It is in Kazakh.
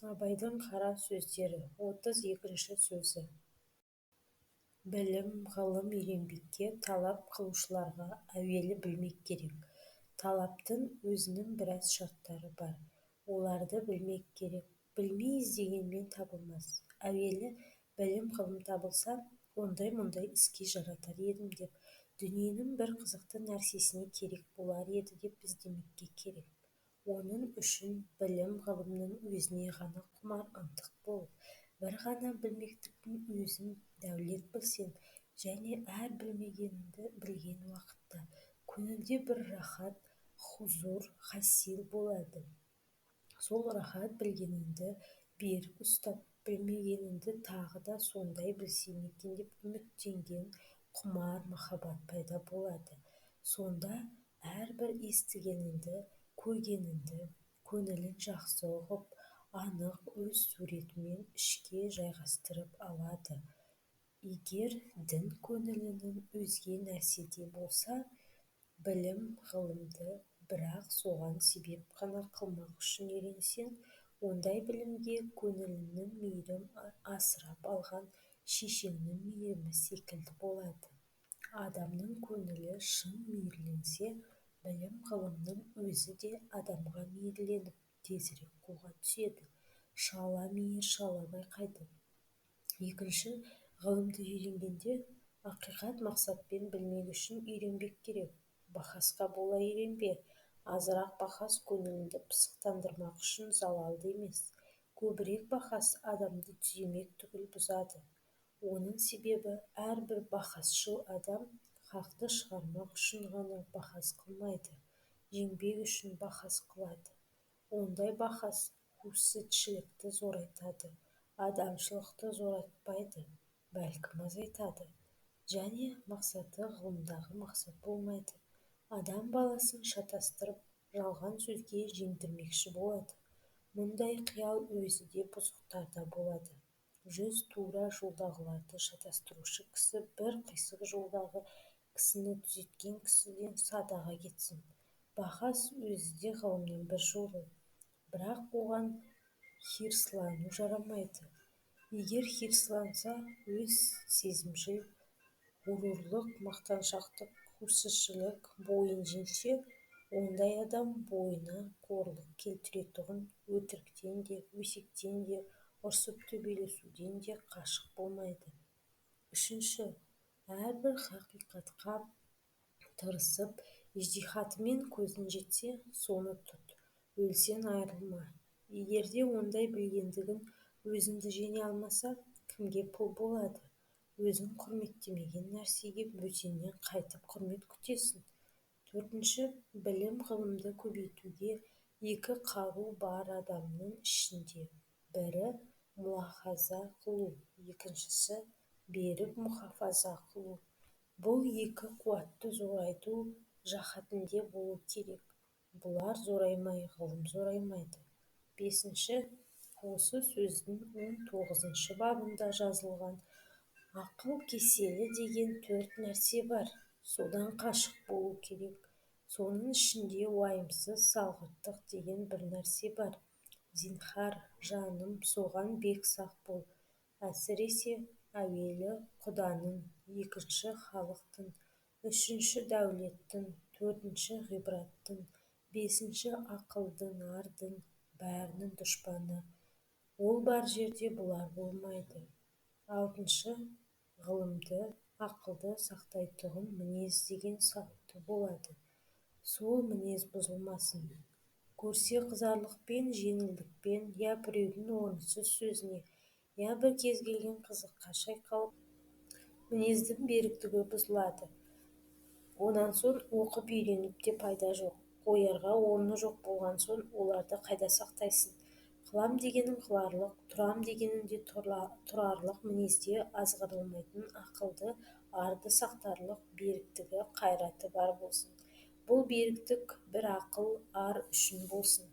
Абайдың қара сөздері 32-ші сөзі. Білім, ғылым үйренбекке талап қылушыларға әуелі білмек керек. Талаптың өзінің біраз шарттары бар. Оларды білмек керек. Білмей іздегенмен табылмас. Әуелі білім-ғылым табылса, ондай-мұндай іске жаратар едім деп, дүниенің бір қызықты нәрсесіне керек болар еді деп іздемекке керек. Оның үшін білім-ғылымның өзіне ғана құмар ынтық болып, бір ғана білмектіктің өзін дәулет білсең және әр білмегеніңді білген уақытта көңілде бір рахат, хузур хасил болады. Сол рахат білгеніңді берік ұстап, білмегеніңді тағы да сондай білсем екен деп үміттенген құмар махаббат пайда болады. Сонда әрбір естігеніңді, көргеніңді көңілің жақсы ұғып, анық өз суретімен ішке жайғастырып алады. Егер дін көңіліңнің өзге нәрседе болса, білім-ғылымды бірақ соған себеп қана қылмақ үшін үйренсең, ондай білімге көңіліңнің мейірім асырап алған шешеңнің мейірімі секілді болады. Адамның көңілі шын мейірленсе, білім-ғылымның өзі де адамға мейірленіп, тезірек қолға түседі. Шала мейір шала байқайды. Екінші, ғылымды үйренгенде ақиқат мақсатпен білмек үшін үйренбек керек. Бахасқа бола үйренбе. Азырақ бахас көңіліңді пысықтандырмақ үшін залалды емес. Көбірек бахас адамды түземек түгіл бұзады. Оның себебі әрбір бахасшыл адам хақты шығармақ үшін ғана бахас қылмайды, жеңбек үшін бахас қылады. Ондай бахас хуситшілікті зорайтады, адамшылықты зорайтпайды, бәлкім азайтады. Және мақсаты ғылымдағы мақсат болмайды. Адам баласын шатастырып, жалған сөзге жеңдірмекші болады. Мұндай қиял өзі де бұзықтарда болады. Жүз тура жолдағыларды шатастырушы кісі бір қисық жолдағы кісіні түзеткен кісіден садаға кетсін. Бахас өзі де ғылымның бір жолы. Бірақ оған хирслану жарамайды. Егер хирсланса, өз сезімшіл, ғурурлық, мақтаншақтық, хуситшілік бойын жеңсе, ондай адам бойына қорлық келтіретұғын өтіріктен де, өсектен де, ұрсып-төбелесуден де қашық болмайды. Үшінші, әрбір хақиқатқа тырысып, ижтиһатымен көзің жетсе, соны тұт, өлсең айырылма. Егерде ондай білгендігің өзіңді жеңе алмаса, кімге пұл болады? Өзің құрметтемеген нәрсеге бөтеннен қайтіп құрмет күтесің? Төртінші, білім-ғылымды көбейтуге екі қару бар адамның ішінде. Бірі мұлахаза қылу, екіншісі берік мұхафаза қылу. Бұл екі қуатты зорайту жаһатінде болу керек. Бұлар зораймай, ғылым зораймайды. Бесінші, осы сөздің 19-шы бабында жазылған ақыл кеселі деген төрт нәрсе бар. Содан қашық болу керек. Соның ішінде уайымсыз салғырттық деген бір нәрсе бар. Зинһар, жаным, соған бек сақ бол. Әсіресе, әуелі Құданың, екінші халықтың, үшінші дәулеттің, төртінші ғибраттың, бесінші ақылдың, ардың бәрінің дұшпаны. Ол бар жерде бұлар болмайды. Алтыншы, ғылымды, ақылды сақтайтұғын мінез деген сауыты болады. Сол мінез бұзылмасын. Көрсе қызарлықпен, жеңілдікпен, я біреудің орынсыз сөзіне, я бір кез келген қызыққа шайқалып, мінездің беріктігі бұзылады. Онан соң оқып үйреніп те пайда жоқ. Қоярға орны жоқ болған соң оларды қайда сақтайсың? Қылам дегенін қыларлық, тұрам дегенінде тұрарлық мінезде азғырылмайтын ақылды, арды сақтарлық беріктігі, қайраты бар болсын. Бұл беріктік бір ақыл, ар үшін болсын.